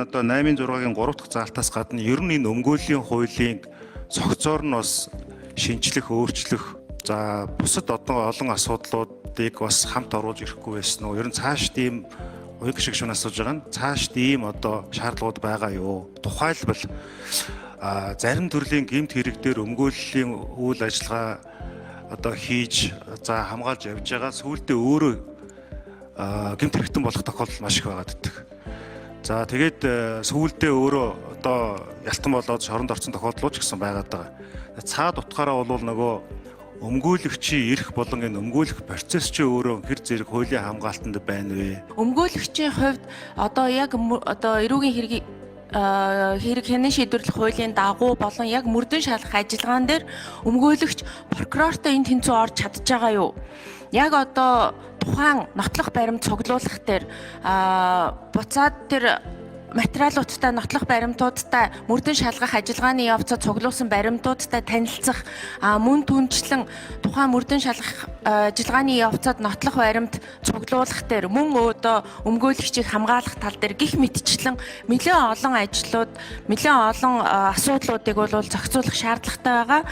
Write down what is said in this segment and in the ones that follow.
Энэ одоо 8-6-гийн 3 дахь заалтаас гадна ер нь энэ өмгөөллийн хуулийн цогцоор нь бас шинжлэх, өөрчлөх, за бусад одоо олон асуудлуудыг бас хамт оруулж ирэхгүй байсан уу? Ер нь цааш тийм уян гişиг шүн асууж байгаа нь цааш ийм одоо шаардлагууд байгаа юу? Тухайлбал зарим төрлийн гэмт хэрэг дээр өмгөөллийн үйл ажиллагаа одоо хийж за хамгаалж явж байгаа сүүлдээ өөрөө гэмт хэрэгтэн болох тохиолдол маш их байгаад байдаг. За тэгээд сүүлдээ өөрөө одоо ялтан болоод шоронд орсон тохиолдлууд ч гэсэн байгаад байгаа. Цаад утгаараа бол нөгөө өмгөөлөгчийн эрх болон энэ өмгөөлөх процесс чи өөрөө хэр зэрэг хуулийн хамгаалтанд байна вэ? Өмгөөлөгчийн хувьд одоо яг одоо эрүүгийн хэргийг хэрэг хянан шийдвэрлэх хуулийн дагуу болон яг мөрдөн шалгах ажиллагаан дээр өмгөөлөгч прокурортой энэ тэнцүү орж чадж байгаа юу? Яг одоо тухайн нотлох баримт цуглуулах дээр буцаад тэр материалуудтай, нотлох баримтуудтай, мөрдөн шалгах ажиллагааны явцад цуглуулсан баримтуудтай танилцах, мөн түнчлэн тухайн мөрдөн шалгах ажиллагааны явцад нотлох баримт цуглуулах дээр мөн өөдөө өмгөөлөгчийг хамгаалах тал дээр гих мэтчлэн нэлээд олон ажлууд, нэлээд олон асуудлуудыг бол зохицуулах шаардлагатай байгаа.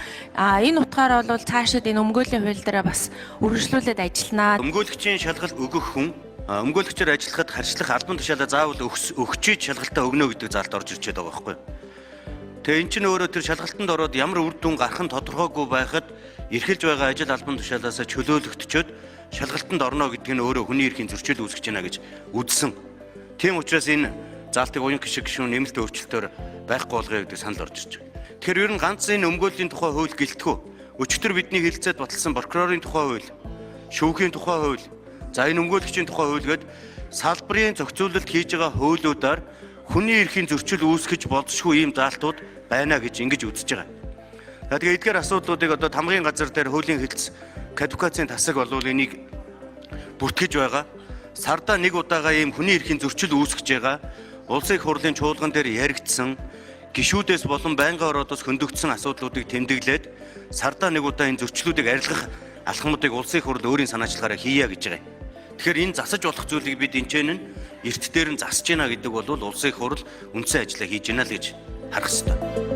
Энэ утгаараа бол цаашид энэ өмгөөллийн хууль дээр бас үргэлжлүүлээд ажилланаа. Өмгөөлөгчийн шалгалт өгөх хүн өмгөөлөгчөөр ажиллахад харьцлах албан тушаалаа заавал өгчийж шалгалтаа өгнө гэдэг заалт орж ирчээд байгаа байхгүй. Тэгээ эн чинь өөрөө тэр шалгалтанд ороод ямар үр дүн гарах нь тодорхойгүй байхад эрхэлж байгаа ажил албан тушаалаасаа чөлөөлөгдчөөд шалгалтанд орно гэдэг нь өөрөө хүний эрхийн зөрчил үүсгэж байна гэж үзсэн. Тийм учраас энэ заалтыг уян гişиг гишүүн нэмэлт өөрчлөлтөөр байхгүй болгоё гэдэг санал орж ирж байгаа. Тэгэхээр ер нь ганц энэ өмгөөллийн тухай хууль гэлтгүү. Өчигдөр бидний хэлцээд баталсан прокурорын тухай хууль, шүүхийн тухай хууль, за энэ өмгөөлөгчийн тухай хууль гээд салбарын зохицуулалт хийж байгаа хуулиудаар хүний эрхийн зөрчил үүсгэж болзошгүй ийм заалтууд байна гэж ингэж үзэж байгаа. За тэгээ эдгээр асуудлуудыг одоо тамгын газар дээр хуулийн хэлц квалификацийн тасаг болвол энийг бүртгэж байгаа. Сардаа нэг удаага ийм хүний эрхийн зөрчил үүсгэж байгаа. Улсын их хурлын чуулган дээр яригдсан гишүүдээс болон байнгын ороодоос хөндөгдсөн асуудлуудыг тэмдэглээд сардаа нэг удаа энэ зөрчлүүдийг арилгах алхмуудыг улсын их хурл өөрийн санаачлагаараа хийе гэж байгаа юм. Тэгэхээр энэ засаж болох зүйлийг бид энэ ч нь эрт дээр нь засаж байна гэдэг бол улсын их хурл үндсэн ажлаа хийж байна л гэж харах хэрэгтэй.